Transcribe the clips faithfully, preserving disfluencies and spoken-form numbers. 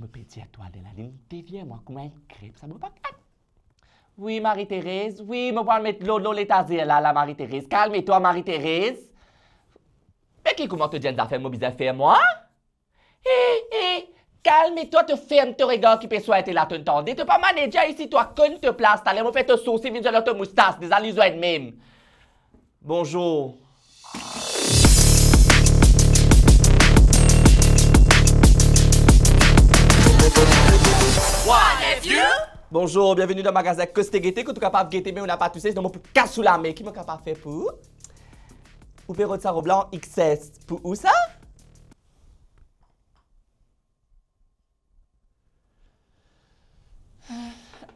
Pe dir twa, lerla li devir mwa kouma enn krep, sa mo pa... Wi, Marie-Thérèse, wi, mo pou al met lor, lor letazer la, la, Marie-Thérèse. Kalme twa, Marie-Thérèse. Me ki, kouma to dir enn zafer mo bizin fer mwa? He, he, kalme twa, to ferm to regar ki pe swete la, to tande? To pa manager isi, twa, konn to plas, taler mo fer to soursil vinn zwenn lor to moustas, deza li zwenn mem. Bonzour. Bonzour, bienveni dan magazin Koste Gete, kot ou kapav gete me ou napa touse, sinon mo pou kas ou lame. Ki mo kapav fer pou ou? Ou pe rod sa rob la an X S pou ou sa?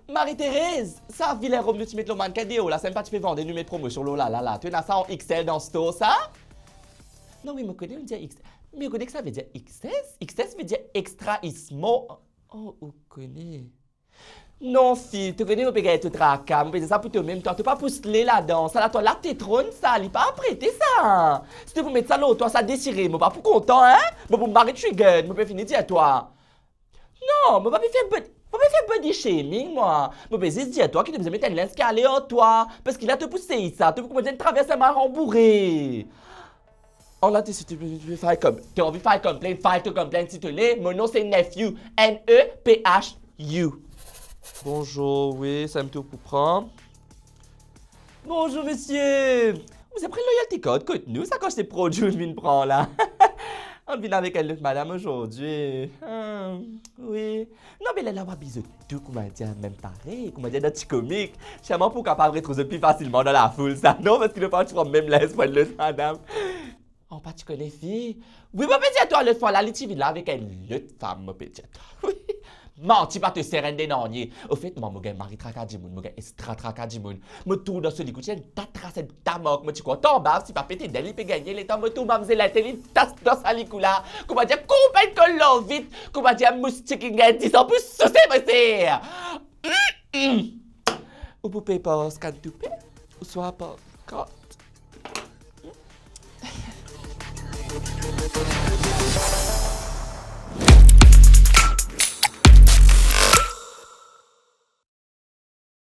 Marie-Thérèse, sa vilen rob nou ti met lor mannkin deor la, sa mem pa ti pe vande, nou met promosion lor la, la, la. To ena sa an X L dan store sa? Non, wi, mo kone, nou dir X L. Me ou kone ki sa ve dir X S? X S ve dir extra small. Oh, ou kone. Non, fi, to kone mo pe gagn to traka, mo pe dir sa pou to mem, twa, to pa pou sle ladan, sa la twa, la tetronn sa, li pa aprete sa. Si to pou met sa lor twa, sa desire, mo pa pou kontan, hein? Mo pou mari triggered, mo pe fini dir twa. Non, mo pa pe fer bod-, mo pa pe fer body shaming, mwa. Mo pe zis dir twa ki to bizin met enn linz ki ale ar twa, parski la to pou sey sa, to pou koumans enn travers enn mal ranboure. An la, to, si to, to, to file com-, to anvi file complaint, file to complaint si to le. Mo nom se Nephew, N E P H U. Bonzour, wi, sa mem to pou pran. Bonzour, misie. Ou bizin pran loyalty card kot nou, sa kan se prodwi ou vinn pran la. Ou vinn avek enn lot madam azordi. Ah, wi. Non, me lerla ou abiy zot tou, koumadir, mem parey, koumadir dan Ti Komik. Selman pou kapav retrouv zot pli fasilman dan lafoul sa, non? Parski nou pa ti pran mem linz pou enn lot madam. Oh, pa ti kone fi. Wi, mo pe dir twa, lot fwa la, li ti vinn la avek enn lot fam, mo pe dir twa. Wi. Manti pa to ser enn de nanye. Ofet, mwa, mo gagn mari traka dimoun, mo gagn extra traka dimoun. Mo tour dan so likou, ti enn ta tras, enn ta mark, mo ti krwar tanba, si pa pete den, li pe gagne, letan mo tour, mamzel, li tas dan sa likou la. Koumadir, koup enn kol lor vit, koumadir, moustik inn gagn dis an pou souse, mo ser. Mm, mm. Ou pou pey par scan to pay, ouswa par kart.